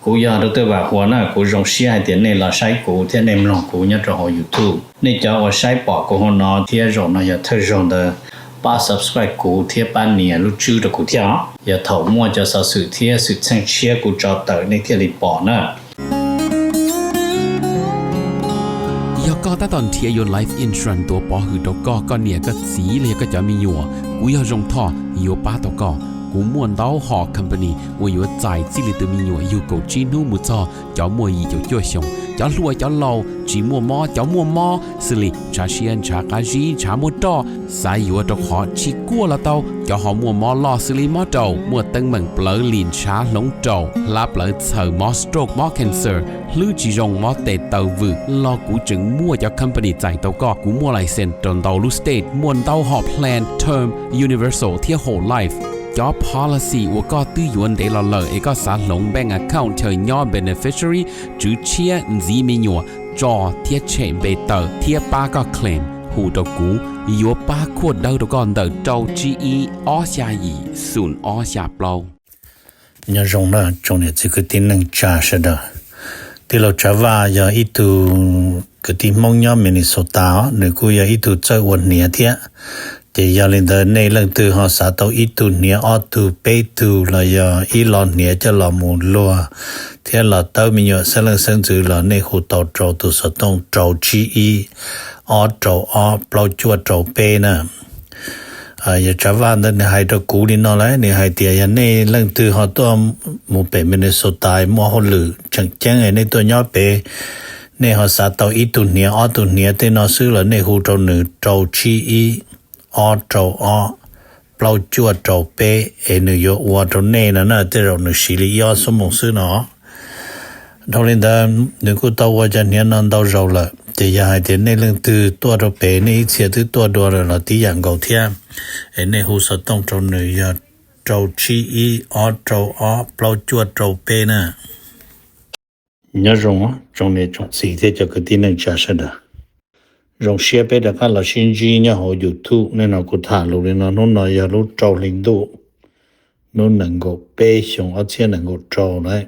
Kuv yog Dr. Vam Huas na, kuv zoo siab hais tias nej los saib kuv thiab nej mloog kuv nyob rau hauv YouTube. Nej cov uas saib pom kuv hauv no thiab zaum no yog thawj zaug ntawd, pab subscribe kuv thiab pab nias lub tswb rau kuv thiab os. Yog thaum muaj cov xov xwm thiab xwm txheej tshiab kuv tso tawm nej thiaj li pom na. Yog koj tab tom nrhiav yuav life insurance tuav pov hwm rau koj, koj niam koj txiv los yog koj cov me nyuam, kuv yog Zoo Thoj yuav pab tau koj. Kuv muaj ntau hom company uas yuav txais txij li tus me nyuam yug kaum tsib hnub mus txog cov muaj yim caum cuaj xyoos, cov hluas cov laus, tsis muaj mob cov muaj mob, xws li ntshav siab ntshav qab zib ntshav muaj roj, xav yuav rau qhov tsis kuaj los tau, cov ho muaj mob loj xws li mob raum, muaj teeb meem plawv lim ntshav hloov raum, hlab plawv txhaws, mob stroke mob cancer, hlwb tsis zoo mob tes taw vwm los kuv tseem muaj cov company txais tau koj. Kuv muaj license rau ntau lub state, muaj ntau hom plan term, universal thiab whole life. Cov policy uas koj twb yuav ntev los lawm es koj xav hloov bank account chaw nyob beneficiary, tswv tshiab, ntxiv me nyuam, tso thiab tshem npe tawm thiab pab koj claim, hu rau kuv, yuav pab khuaj dawb rau koj ntawm rau tsib ib ob xya yim xoom ob xya plaub. Nyob zoo na tsoom niam txiv kwv tij neej tsa sawv daws. Tij laug Tsav Vaj yog ib tug kwv tij Hmoob nyob Minnesota os, nws kuj yog ib tug txawj ua hniav thiab. Ces yog li ntawd nej leej twg ho xav tau ib tug hniav ob tug peb tug los yog ib lo hniav coj los mus luag thiab los tawb me nyuam xeeb leej xeeb ntxwv los nej hu tau rau tus xov tooj rau tsib ib ob rau ob plaub cuaj rau peb na. Yog Tsav Vaj ntawd nws hais rau kuv li no lawm, nws hais tias yog nej leej twg ho tuaj mus pem Minnesota muaj hauj lwm tseem ceeb nej tuaj nyob pem, nej ho xav tau ib tug hniav ob tug hniav tej no xwb los nej hu rau nws rau tsib ib ob rau ob plaub cuaj rau peb es nws yuav ua rau nej no na, tej zaum nws siv li ib ob xuab moos xwb no. Dhau li ntawd nws kuj tau ua cov hniav no ntau zaus lawm, ces yog hais tias nej leej twg tuaj rau pem nej ib txhia twb tuaj dua lawm los tib yam nkaus thiab, es nej hu xov tooj rau nws yog rau tsib ib ob rau ob plaub cuaj rau peb na. Nyob zoo tsoom niam tsoom txiv thiab cov kwv tij neej tsa sawv daws. Zoo siab peb rov qab los sib ntsib nyob hauv YouTube. Nej no kuv tham lus li no, hnub no yog lub rau hli ntuj, hnub nees nkaum peb xyoo ob txhiab nees nkaum rau lawm.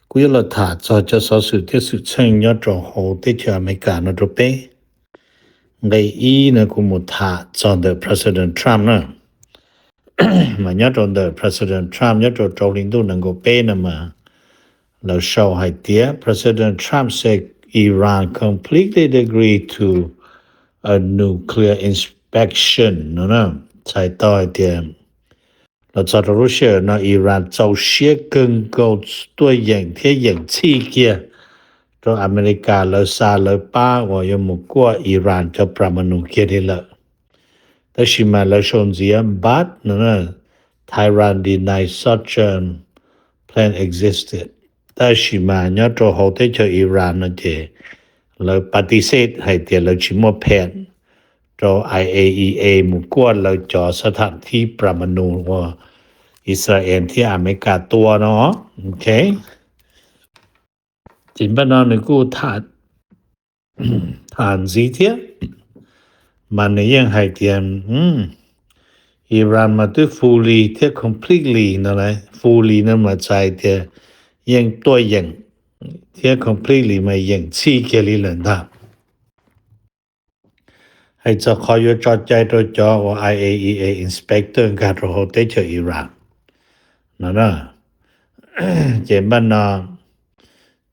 Kuv yuav los tham txog cov xov xwm thiab xwm txheej nyob rau hauv teb chaws Amelikas no rau peb. Nqe ib no kuv mus tham txog ntawm President Trump na. Mas nyob rau ntawm President Trump nyob rau rau hli ntuj nees nkaum peb no mas lawv sau hais tias President Trump said Iran completely agree to a nuclear inspection no na. Txhais tau hais tias los txog rau lub sij hawm no Iran txaus siab kawg nkaus tuaj yeem thiab yeem txhij kiag rau Amelikas lawv xa lawv pab uas yuav mus kuaj Iran cov pramanu kiag li lawm. Tab sis mas lawv sau ntxiv but no, Tehran denies such a plan existed. Tab sis mas nyob rau hauv teb chaws Iran no ces lawv patisej hais tias lawv tsis muaj phem rau I A E A mus kuaj lawv cov xab tham thib pramanu uas Israel thiab Amelikas tua no. Ok, ces npaj no nws kuj tham ntxiv thiab, mas nws yeej hais tias Iran mas twb fully thiab completely no, fully no mas txhais tias yeej tuaj yeem, thiab completely mas yeem txhij kiag li lawm ntag. Hais txog qhov yuav tso cai rau cov uas I A E A inspector nkag rau hauv teb chaws Iran no na. Ces npaj no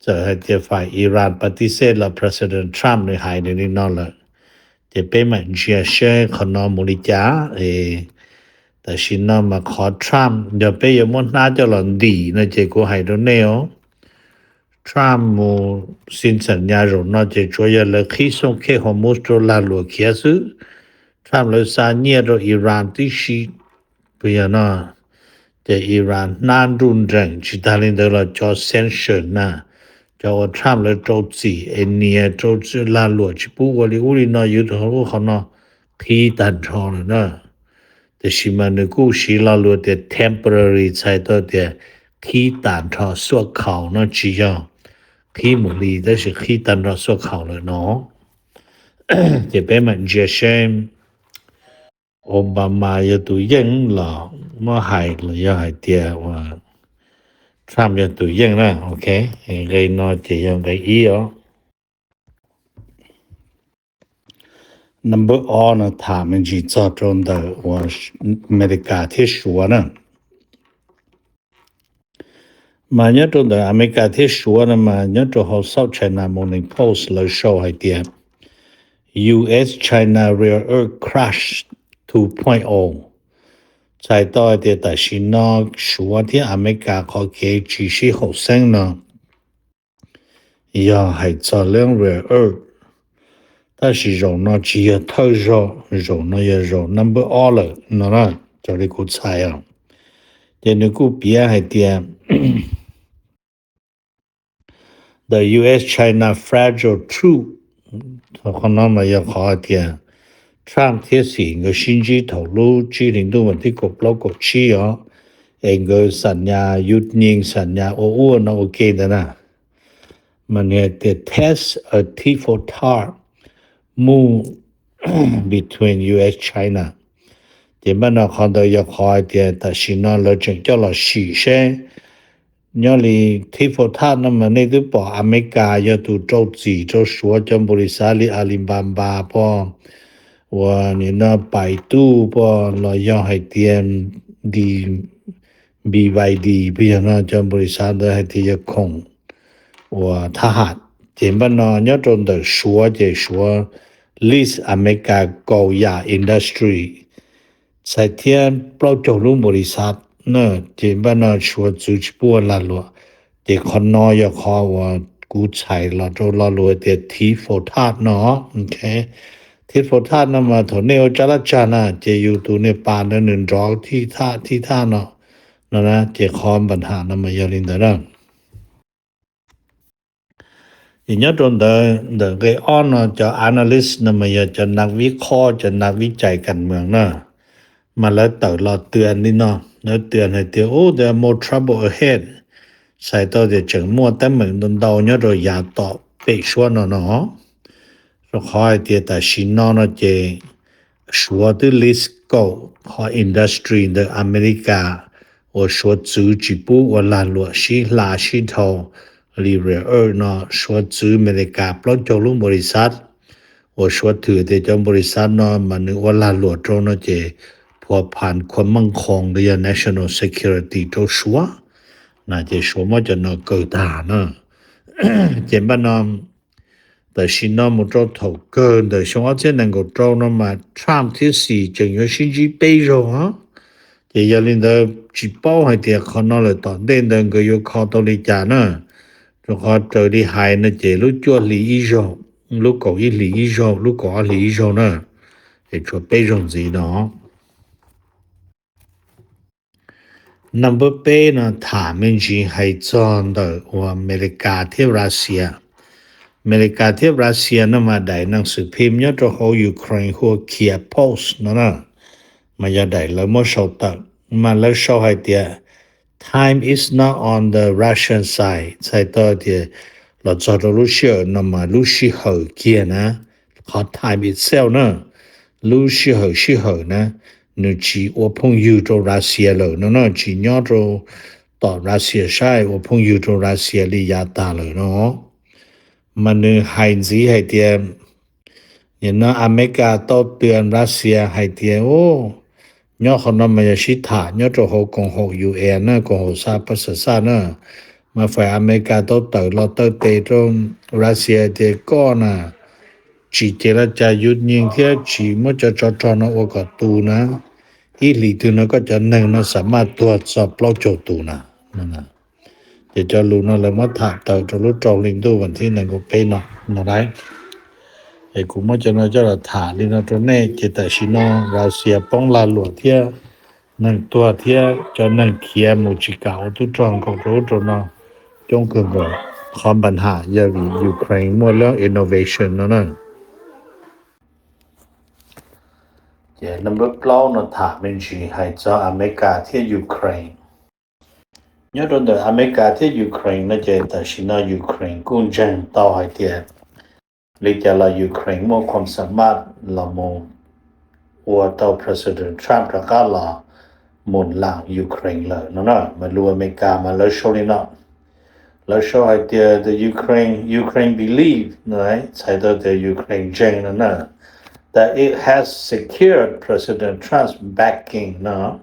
txawm hais tias fais Iran patisej los President Trump nws hais nws li no lawm, ces peb mam ntsia seb qhov no mus li cas. Tam sim no mas qhov Trump yog peb yuav muab hnab coj los ntim no ces kuv hais rau nej os, Trump mus xin xam nyas zaum no ces tsuas yog lawv qhib xooj khej Hormuz rau lag luam khiav xwb. Trump lawv xa nyiaj rau Iran tib si, puas yog no, ces Iran hnab nruj nreem. Tsis tas li ntawd los cov sanction na, cov uas Trump lawv rau txim es nias rau lag luam tsis pub ua li ub li no yuav rau lub qhov no qhib tag nrho lawm na. Tiam sis mas nws kuj siv lo lus tias temporary txhais tau tias qhib tag nrho xuaj khaus no, tsis yog qhib mus li tab sis qhib tag nrho xuaj khaus lawm no. Ces peb mam ntsia seb Obama yog tus yeej los muab hais los yog hais tias uas Trump yog tus yeej na, ok. Nqe no ces yog nqe ib os. Number ob no tham me ntsis txog rau ntawm uas Amelikas thiab Suav na. Mas nyob rau ntawm Amelikas thiab Suav no mas nyob rau hauv South China Morning Post lawv sau hais tias U S China rare earth crash two point o. Txhais tau hais tias tam sim no Suav thiab Amelikas qhov kev tsis sib haum xeeb no yog hais txog lub rare earth, tab sis zaum no tsis yog thawj zaug, zaum no yog zaum number ob lawm no na, raws li kuv txhais os. Ces nws kuj piav hais tias the U S China fragile truce, qhov no mas yog qhov hais tias Trump thiab Xi nkawd sib ntsib thaum lub tsib hlis ntuj vas thib kaum plaub kaum tsib os, es nkawd xam nyas yus nyees xam nyas ua ua no ua ke ntawd na. Mas nws hais tias test a tit for tat move between U S China. Ces npaj no qhov ntawd yog qhov hais tias tam sim no lawv tseem coj los sim seb nyob li tit for tat no mas nej twb pom Amelikas yog tus rau txim rau Suav cov npaum li xav li Alibaba pog, uas nim no Baidu pog los yog hais tias di B Y D pog yog no cov npaum li xav ntawd hais tias yog khoom uas thab ham. Ces npaj no nyob rau ntawm Suav ces Suav list Amelikas kaum yam industry txhais thiab plaub caug lub npaum li xav na. Ces npaj no Suav txwv tsis pub ua lag luam. Ces qhov no yog qhov uas kuv txhais los rau lo lus tias tit for tat no. Tit for tat no mas thaum nej ua tsab lab tsag na ces yus tus niag pas ntawd nws nrov tit thaj tit thaj no no na. Ces qhov npaj ham no mas yog li ntawd na. Ces nyob rau ntawd ntawm nqe ob no cov analyst no mas yog cov nav vib qhob cov nav vib cais kas mees na, mas lawv tawm los twag li no, lawv twag hais tias u there are more trouble ahead, txhais tau tias tseem muaj teeb meem ntau ntau nyob rau yav tom pem suab no no. Rau qhov hais tias tam sim no no ces Suav twb list kaum qhov industry ntawm Amelikas uas Suav txwv tsis pub ua lag luam sib hla sib dhau li rare earth no, Suav txwv Amelikas plaub caug lub npaum li xav uas Suav twm tias cov npaum li xav no mas nws ua lag luam rau no ces phua phan khuam meej khoom los yog national security rau Suav na, ces Suav muab cov no kaw tag na. Ces npaj no tam sim no mus rau thaum kawg ntawm xyoo ob txhiab nees nkaum rau no mas Trump thiab Xi tseem yuav sib ntsib peb zaug os. Ces yog li ntawd tsis paub hais tias qhov no lawm tom ntej ntawd nkawd yuav kho tau li cas na. Rau qhov raws li hais no ces lub cuaj hlis ib zaug, lub kaum ib hlis ib zaug, lub kaum ob hlis ib zaug na, es tshuav peb zaug ntxiv no. Number peb no tham me ntsis hais txog ntawm uas Amelikas thiab Russia. Amelikas thiab Russia no mas daim neeg xwm phim nyob rau hauv Ukraine hu ua Kyiv Post no na, mas yog daim lawv muab sau tawm, mas lawv sau hais tias time is not on the Russian side, txhais tau tias los txog rau lub sij hawm no mas lub sij hawm kiag na, qhov time itself na, lub sij hawm sij hawm na, nws tsis ua phooj ywg rau Russia lawm no na, tsis nyob rau tom Russia saib ua phooj ywg rau Russia li yav tas lawm no. Mas nws hais ntxiv hais tias nim no Amelikas tau twag Russia hais tias nyob qhov no mas yog sib tham nyob rau hauv koom haum U N na, koom haum xab pas xas xaj na, mas fais Amelikas tau tawm los taw tes rau Russia tias koj na tsis ces li cas yus nyeeg thiab tsis muab cov tsov rog no ua kom tu na, ib hlis twg no koj cov neeg no xam maj tuag txog plaub caug tus na. Ces cov lus no lawv muab tham tawm rau lub rau hli ntuj vas thib nees nkaum peb no no lauj. Es kuv muab cov no coj los tham li no rau nej, ces tam sim no Russia poob lag luam thiab neeg tuag thiab cov neeg khiav mus tsis kam ua tub rog nkaus rau ub rau no coob kawg nkaus. Qhov npa ham yog vim Ukraine muaj lub innovation no na. Ces number plaub no tham me ntsis hais txog Amelikas thiab Ukraine. Nyob rau ntawm Amelikas thiab Ukraine no ces tam sim no Ukraine kuj ntseeg tau hais tias li cas los Ukraine muaj khuam xam maj los mus ua tau President Trump rov qab los mus lam Ukraine lawm no na. Mas lus Amelikas mas lawv sau li no, lawv sau hais tias the Ukraine, Ukraine believe, txhais tau tias Ukraine ntseeg no na, that it has secured President Trump's backing no.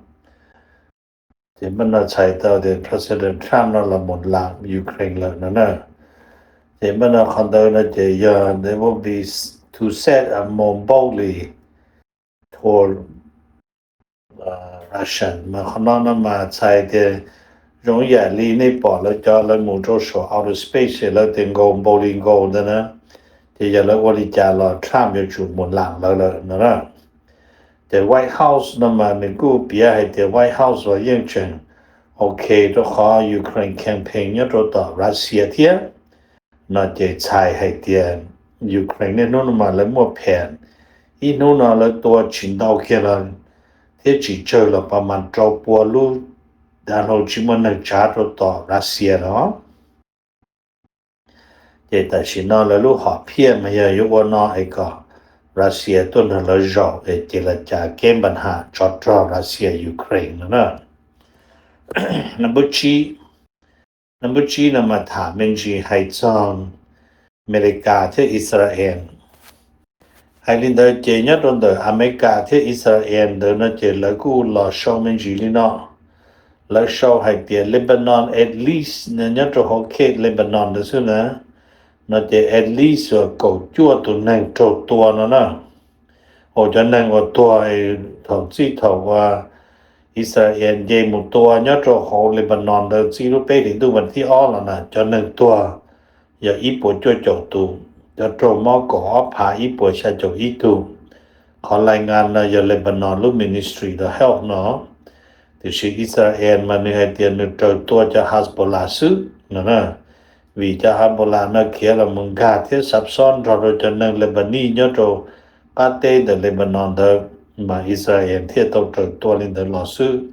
Ces npaj no txhais tau tias President Trump no los mus lam Ukraine lawm no na. Ces npaj no qhov ntawd no ces yog they will be to set a more boldly toward Russian. Mas qhov no no mas txhais tias zoo ib yam li nej pom lawv cov lawv mus rau saum outer space lawv tias nkaus npaus li nkaus ntawd na, ces yog lawv ua li cas los Trump yuav tsum mus lam lawv lawm no na. Ces White House no mas nws kuj piav hais tias White House los yeej tseem ok rau qhov Ukraine campaign nyob rau tom Russia thiab no ces txhais hais tias Ukraine niaj hnub no mas lawv muaj phem, ib hnub no lawv tua tsis ntau kiag los thiab tsis tsawg los pas mas rau pua lub dav hlau tsis muaj neeg tsav rau tom Russia los. Ces tam sim no lawv lub hom phiaj mas yog yuav ua no es kom Russia tuaj nrog lawv zaum es ces lawv cas kev npa ham tsov rog Russia Ukraine no na. Nab npawb tsib no mas tham me ntsis hais txog Amelikas thiab Israel. Hais li ntawd ces nyob rau ntawm Amelikas thiab Israel ntawd no ces lawv kuj los sau me ntsis li no. Lawv sau hais tias Lebanon at least nyob rau hauv case Lebanon ntawd xwb na, no ces at least uas kaum cuaj tus neeg raug tua no na. Hos cov neeg uas tuag thaum txij thaum uas Israel nce mus tua nyob rau hauv Lebanon ntawd txij lub peb hlis ntuj vas thib ob los na, cov neeg tuag yog ib puas cuaj caum tus, cov raug mob kaum ob phav ib puas xya caum ib tug. Qhov lais ngas no yog Lebanon lub Ministry of Health no. Tiam sis Israel mas nws hais tias nws raws tua cov Hezbollah xwb no na, vim cov Hezbollah no khiav los mus nkag thiab xav xob nrog rau cov neeg Lebanese nyob rau qab teb ntawm Lebanon ntawd, mas Israel thiaj tau raws tua li ntawd los xwb.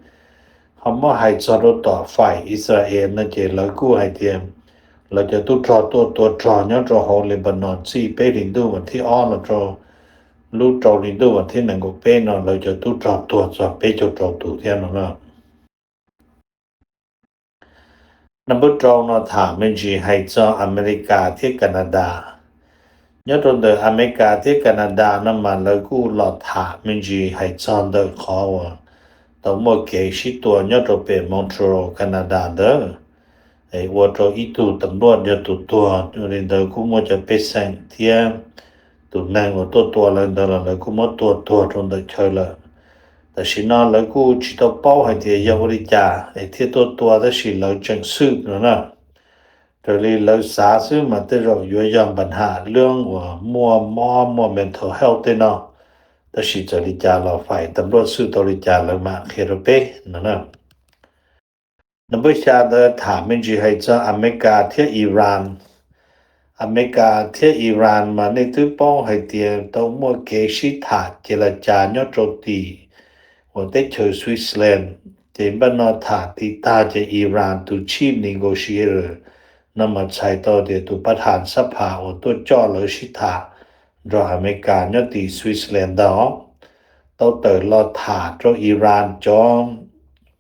Ho muab hais txog rau tom faim Israel no ces lawv kuj hais tias lawv cov tub rog tuaj tua rog nyob rau hauv Lebanon txij peb hlis ntuj vas thib ob los rau lub rau hlis ntuj vas thib nees nkaum peb no lawv cov tub rog tuag txog peb caug rau tus thiab no na. Nab npawb rau no tham me ntsis hais txog Amelikas thiab Canada. Nyob rau ntawm Amelikas thiab Canada no mas lawv kuj los tham me ntsis hais txog ntawm qhov uas tau muaj kev sib tua nyob rau pem Montreal, Canada ntawd, ua rau ib tug tam luaj yog tus tuag. Li ntawd kuj muaj cov pej xeem thiab tus neeg uas tuaj tua lawv ntawd los lawv kuj muab tua tuag rau ntawm chaw lawm. Tam sim no lawv kuj tsis tau paub hais tias yog ua li cas es thiaj tuaj tua tab sis lawv tseem xwb no na. Raws li lawv xav xwb mas tej zaum yuav yog npa ham lub uas muaj mob muaj mental health tej no, tab sis txawm li cas los faim tam luaj xwb tau li cas lawv mam qhia rau peb no na. Nab npawb xya ntawd tham me ntsis hais txog Amelikas thiab Iran. Amelikas thiab Iran mas nej twb paub hais tias tau muaj kev sib tham ces lawv cas nyob rau tim uas teb chaws Switzerland. Ces npaj no tham tiv tag ces Iran tus chief negotiator no mas txhais tau tias tus pab tham xab phas uas tuaj coj lawv sib tham nrog Amelikas nyob tim Switzerland ntag, tau tawm los tham rau Iran cov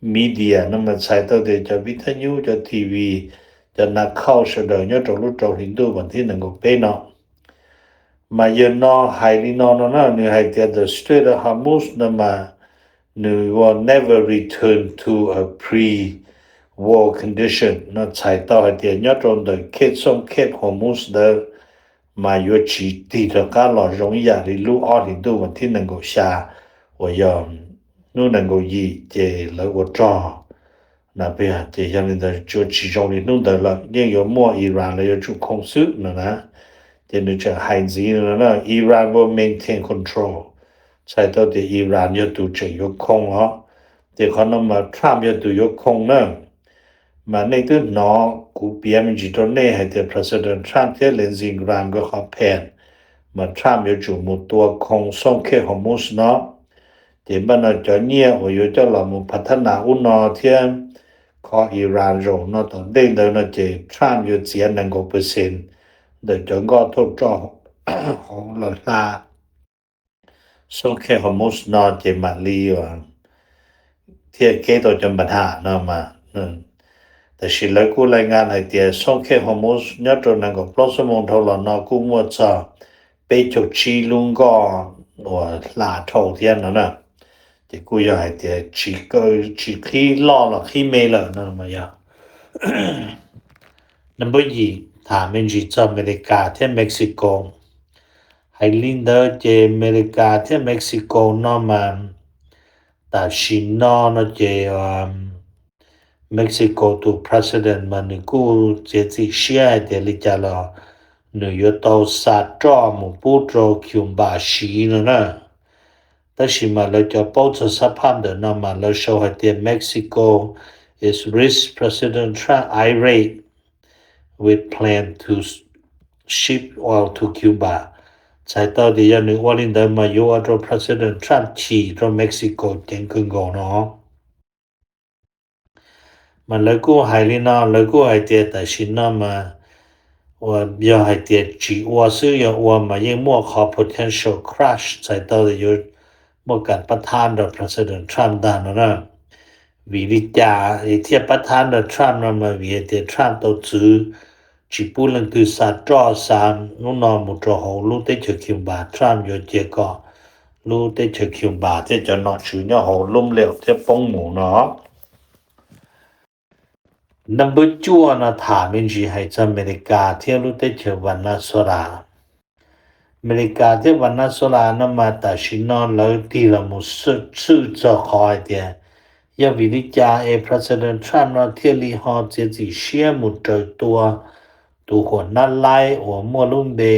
media no mas txhais tau tias cov vib thab nyub, cov T V, cov nav khauj sawv daws nyob rau lub rau hli ntuj vas thib nees nkaum peb no. Mas yawg no hais li no no na, nws hais tias the Strait of Hormuz no mas nws will never return to a pre-war condition no txhais tau hais tias nyob rau ntawm khet xooj khet Hormuz ntawd mas yuav tsis tig rov qab los zoo ib yam li lub ob hlis ntuj vas thib nees nkaum xya uas yog hnub nees nkaum yim ces lawv ua rog na, ces yog li ntawd yuav tsis zoo li hnub ntawd lawm, yeej yuav muaj Iran lawv yuav tsum khoo xwb no na. Ces nws tseem hais ntxiv no na, Iran will maintain control, txhais tau tias Iran yog tus tseem yuav khoo os. Ces qhov no mas Trump yog tus yuav khoo na. Mas nej twb hnov kuv piav me ntsis rau nej hais tias President Trump thiab Lindsey Graham nkawd qhov phem, mas Trump yuav tsum mus tua khoo xooj khet Hormuz no. Ces npaj no cov nyiaj uas yuav coj los mus phav thab nas ub no thiab kho Iran zaum no tom ntej ntawd no ces Trump yuav txiav nees nkaum percent ntawm cov nkoj thauj roj hauv los hla xooj khet Hormuz no ces mam li uas thiaj keb tau cov npa ham no mas. Tab sis lawv kuj laj nqa hais tias xoob khej Hormuz nyob rau nees nkaum plaub xuab moos dhau los no kuj muaj txog peb caug tsib lub nkoj uas hla dhau thiab no na. Ces kuj yog hais tias tsis kaw tsis qhib loj los qhib me lawm no mas yog. Number yim, tham me ntsis txog Amelikas thiab Mexico. Hais li ntawd ces Amelikas thiab Mexico no mas tam sim no no ces Mexico tus president mas nws kuj txiav txim siab hais tias li cas los nws yuav tau xa roj mus pub rau Cuba siv no na. Tab sis mas lawv cov paub txog xab phaj ntawm no mas lawv sau hais tias Mexico is risk President Trump irate with plan to ship oil to Cuba. Txhais tau tias yog nws ua li ntawd mas yuav ua rau President Trump chim rau Mexico ceev kawg nkaus no. Mas lawv kuj hais li no, lawv kuj hais tias tam sim no mas uas yog hais tias tsis ua xwb, yog ua mas yeej muaj qhov potential crash, txhais tau tias yuav muaj kam pab thab nrog President Trump ntag no na. Vim li cas thiaj pab thab nrog Trump no mas vim hais tias Trump tau txwv tsis pub leej twg xa roj xa lub no mus rau hauv lub teb chaws Cuba. Trump yuav cia kom lub teb chaws Cuba thiab cov nom tswv nyob hauv lub liam thiab poob mus no. Number cuaj no tham me ntsis hais txog Amelikas thiab lub teb chaws Venezuela. Amelikas thiab Venezuela no mas tam sim no lawv tig los mus xwj txog qhov hais tias yog vim li cas es President Trump no thiaj li ho txiav txim siab mus raws tua tus huam nab laib uas muaj lub npe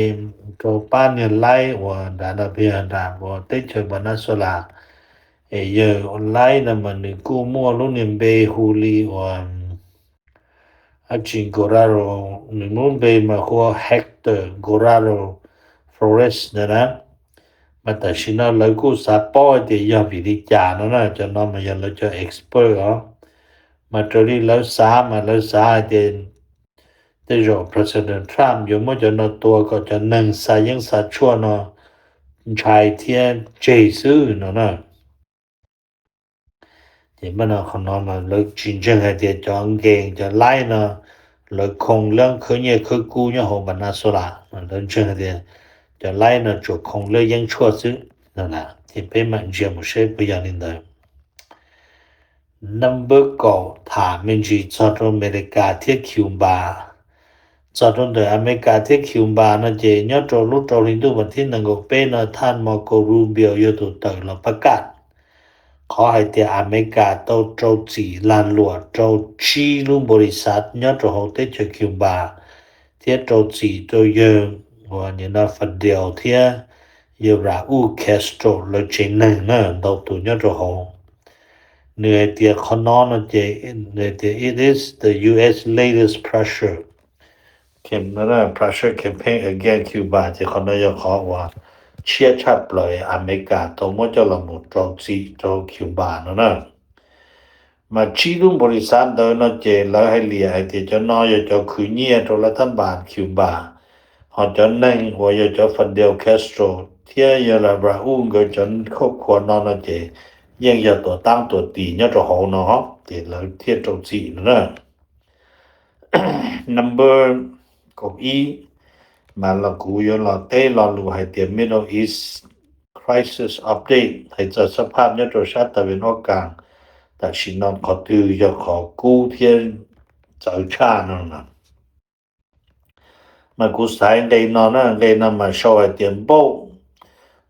rau pab niag laib uas nrad no, peb nram uas teb chaws Venezuela. Es yawg laib no mas nws kuj muaj lub niag npe hu li uas ab tsi Guerrero, nws lub npe mas hu ua Hector Guerrero Flores ntawd na. Mas tam sim no lawv kuj xav paub hais tias yog vim li cas no na, cov no mas yog lawv cov expert os. Mas raws li lawv xav mas lawv xav hais tias tej zaum President Trump yuav muab cov no tua kom cov neeg xa yeeb xa tshuaj no ntshai thiab tseg xwb no na. Ces mas no qhov no mas lawv tsis ntseeg hais tias cov nkees cov laib no lawv khoo lab khawb nyiaj khawb kub nyob hauv Venezuela, lawv ntseeg hais tias cov laib no tsuas khoo lab yeeb tshuaj xwb. Ces peb mam ntsia mus seb puas yog li ntawd. Number kaum, tham me ntsis txog rau Amelikas thiab Cuba. Txog rau ntawm Amelikas thiab Cuba no ces nyob rau lub rau hli ntuj vas thib nees nkaum peb no thaj Marco Rubio yog tus tawm los pab kaj qhov hais tias Amelikas tau rau txim lag luam rau tsib lub npaus lis xav nyob rau hauv teb chaws Cuba thiab rau txim rau yawg uas nim no Fidel thiab yawg Raul Castro lawv tsev neeg na, ntau tus nyob rau hauv. Nws hais tias qhov no no ces nws hais tias it is the U S latest pressure. Pressure campaign against Cuba ces qhov no yog qhov uas tshiab tshaj plaws Amelikas tau muab coj los mus rau txim rau Cuba no na. Mas tsib lub npaus lis xav ntawd no ces lawv hais liam hais tias cov no yog cov khwv nyiaj rau lawv thab npas Cuba, ho cov neeg uas yog cov Fidel Castro thiab yawg Raul nkawd cov khauj khua no no ces yeej yog tuam taab tuam tis nyob rau hauv no, ces lawv thiaj rau txim no na. Number kaum ib, mas los kuv yuav los teb lo lus hais tias Middle East crisis update, hais txog xab phaj nyob rau sab tas ves ob kas tam sim no qhov twg yog qhov kub thiab txawv tshaj no. Mas kuv xaiv nqe no na, nqe no mas sau hais tias npauj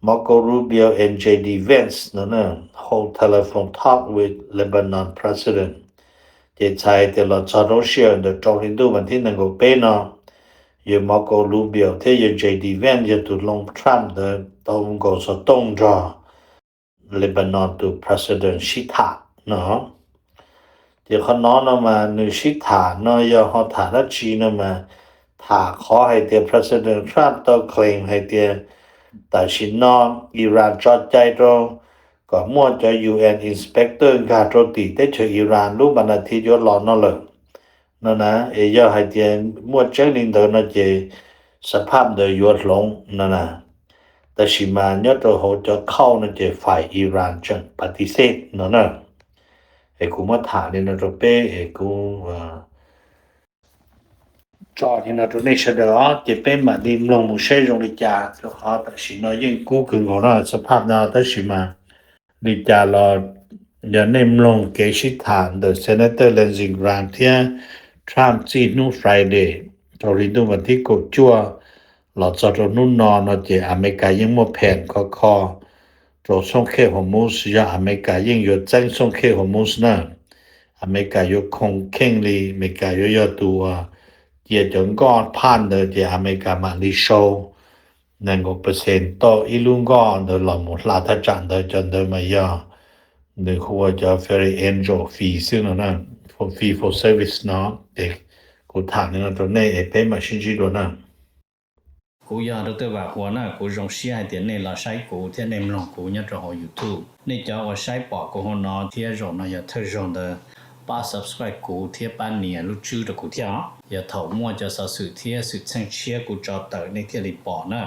Marco Rubio and J D Vance no na, hold telephone talk with Lebanon president. Ces txhais tias los txog rau sij hawm ntawm rau hli ntuj vas thib nees nkaum peb no, yawg Marco Rubio thiab yawg J D Vance yog tus hloov Trump ntawd tau nkaus xov tooj nrog Lebanon tus president sib tham no. Ces qhov no no mas nws sib tham no yog ho tham dab tsi no mas tham qhov hais tias President Trump tau claim hais tias tam sim no Iran tso cai rau kom muaj cov U N inspector nkag rau tim teb chaws Iran lub vas nas thiv yuav los no lawm no na, es yog hais tias muaj tseeb li ntawd no ces xab phaj ntawd yuav hloov no na. Tab sis mas nyob rau hauv cov khauj no ces fais Iran tseem patisej no na. Es kuv muab tham li no rau peb es kuv tso li no rau nej sawv daws os, ces peb mam li mloog mus saib zoo li cas, rau qhov tam sim no yeej kub kawg nkaus no xab phaj no, tab sis mas li cas los yog nej mloog kev sib tham ntawm Senator Lindsey Graham thiab Trump txij hnub Friday, raug li ntuj vas thib kaum cuaj los txog rau hnub no no ces Amelikas yeej muaj phees khov kho rau xooj khej Hormuz, yog Amelikas yeej yuav txeeb xooj khej Hormuz na. Amelikas yuav khoo kheej li, Amelikas yuav yog tus uas cia cov nkoj phaj ntawd ces Amelikas mam li sau nees nkaum percent tau ib lub nkoj ntawd los mus hla thaj tsam ntawd, cov ntawd mas yog nws hu ua cov free agent fee xwb no, fee for service no. Ces kuv tham li no rau nej es peb mam sib ntsib dua na. Kuv yog Doctor Vam Huas na, kuv zoo siab hais tias nej los saib kuv thiab nej mloog kuv nyob rau hauv YouTube. Nej cov uas saib pom kuv hauv no thiab zaum no yog thawj zaug ntawd, pab subscribe kuv thiab pab nias lub tswb rau kuv thiab os. Yog thaum muaj cov xov xwm thiab xwm txheej tshiab kuv tso tawm nej thiaj li pom na.